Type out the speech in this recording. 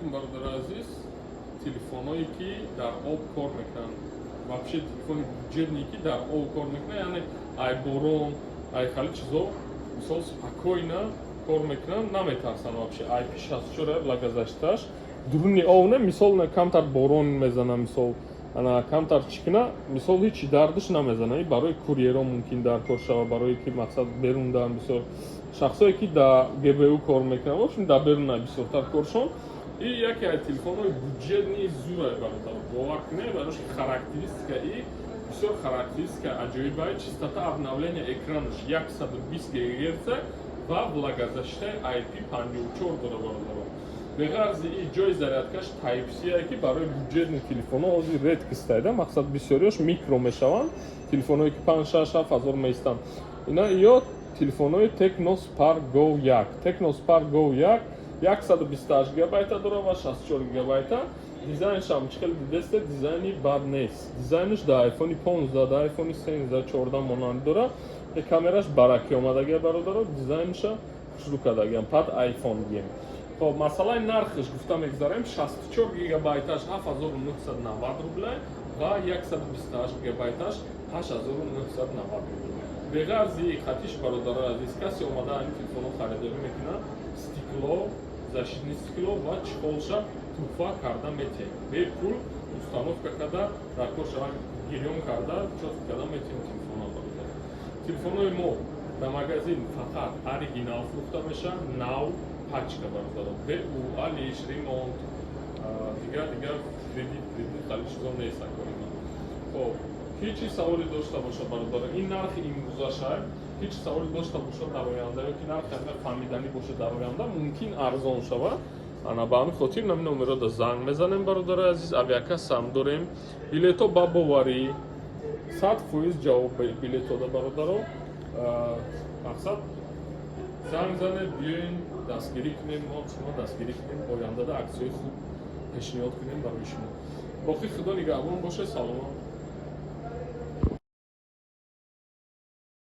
Алейкум, бародари азиз. Телефонҳое, ки дар об кор мекунанд, вообще телефони бюджетный, ки дар об кор мекунад, яъне ай борон, ай хали чизо, мисол, спокойно кор мекунанд, наметарсанд вообще. IP 64, влагозащита ш, дуруни об не, мисол, на камтар борон мезана, мисол, ана камтар чӣ кина, мисол, ҳичи дардаш намезана. И барои курьерон мумкин дар кор шава, барое ки, мақсад, берун дан бисёр шахсое, ки да ГБУ кор мекунанд, в общем, дар берун бисёртар коршон. И яке аз телефонҳои бюджетный зурай, бародар, бовар кунед, барош характеристика и бисёр характеристика аҷоибай. Частота обновления экранаш 120 ГГц ва влагозащита и IP 54 дора, бародаро. Беғарзи и ҷои зарядка ш Type C, ки барои бюджетный телефонҳо ҳозир редкость айда. Мақсад, бисёриёш микро мешаванд, телефонҳое, ки 5, 6, 7 ҳазор меистанд. Ина ё телефонҳои Tecno Spark Go 1. Tecno Spark Go 1 128 гигабайта дора ва 64 гигабайта. Дизайншам чӣ хеле дидесте, дизайни бад нест. Дизайнш да iPhone 15, да iPhone 13, 14 монанд дора. Е камераш бараки омадагия, бародаро, дизайнша хушрӯ кардагиам, пад iPhone гием. Хоб, масъалаи нархш гуфта мегзарем: 64 гигабайташ 7990 рублай ва 128 гигабайташ 8990 рубл. Беғарзи хатиш, бародарои азиз, касе омада ин телефонро харидорӣ мекунад, стекло, защитный стекло ва чехол ша туҳфа карда метиҳем. Бепул установка карда, дар кор шава, гирён карда, чётко карда метиҳем телефонро, бародар. Телефонҳои мо дар магазин фақат оригинал фурӯхта мешавад, нав, пачка, бародаро. БУ, алиш, ремонт, дигар дигар, кредит, хали чизо нест акори ма. Хоб, ҳеҷ чи саволе дошта бошад, бародаро, ин нархи имрӯзаша. Ҳеҷ саволе дошта бошад дар оянда ё ки нархи агар фаҳмиданӣ бошад, дар оянда мумкин арзон шавад. Ана ба ҳамин хотир нами номерода занг мезанем, бародарои азиз. Авиакассам дорем, билето ба боварӣ, 100% ҷавоб билетода, бародаро. Мақсад, занг занед, биёен, дастгирӣ кунем, мо шумо дастгирӣ кунем, ояндада аксияи хуб пешниҳод кунем барои шумо. Боқӣ Худо нигаҳбон бошед, саломат.